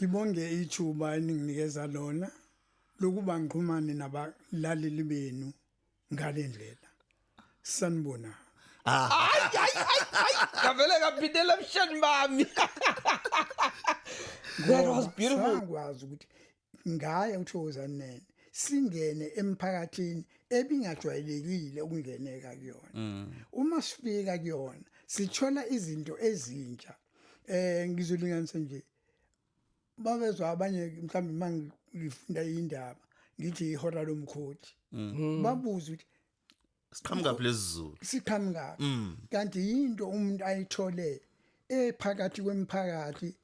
Ngibonge ithuba eninginikeza lona lokuba ngixhumane nabalaleli benu ngalendlela. Sanibona. Ay ay ay ay, ngavele ngaphindela emsheni bami. That was beautiful. Sangwazi ukuthi ngaye uThokozani Nene singene emphakathini ebingajwayelekile ukungeneka kuyona. Uma sifika kuyona sithola izinto ezintsha. Ngizolinganisa nje, babezwa abanye mhlawumbe mangifunda indaba ngithi ihora lomkhothi, babuza ukuthi siqhamuka phi lesiZulu? Siqhamuka kanti yinto umuntu ayithole ephakathi kwemphakathi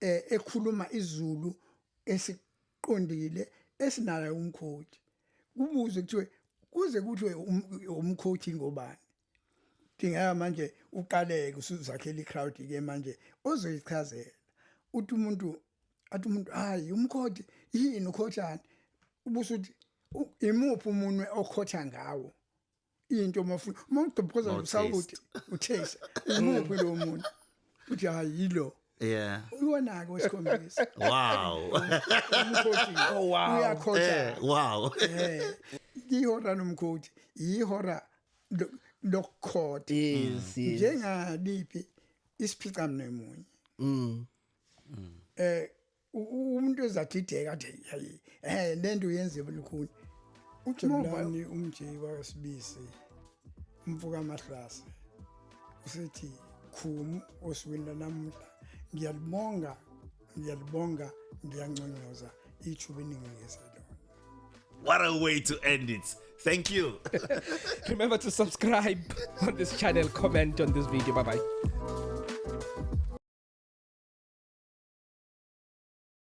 ekhuluma isiZulu esiqondile esinayo umkhothi. Kubuze kuthiwe, kuze kuthiwe umkhothi ngobani? Dingeka manje uqaleke usuzakhela i-crowd ke manje ozoyichazela. Uthi umuntu, athi umuntu, "Hayi, umkhothi yini? Ukhothani?" Ubusuthi imuphi umunwe okhotha ngawo into mafuna uma udobhoza usawuthi uthesa, imuphi lo muntu? Uthi, "Hayi, yilo." Iwona ke wesikhombisa. Umkhothi. Oh, wow. Uyakhotha. Ihora nomkhothi ihora lokukhotha. Njengaliphi isiphica nemunye. Umuntu ezadideka athi, "Hayi, lento yenziwe lukhuni." UJabulani umJ wakasibisi umfuka amahlase usethi khumu osukwini lanamuhla. Ngiyalibonga, ngiyalibonga, ngiyanconyoza ithuba eninginikeza lona. What a way to end it. Thank you. Remember to subscribe on this channel, comment on this video. Bye bye.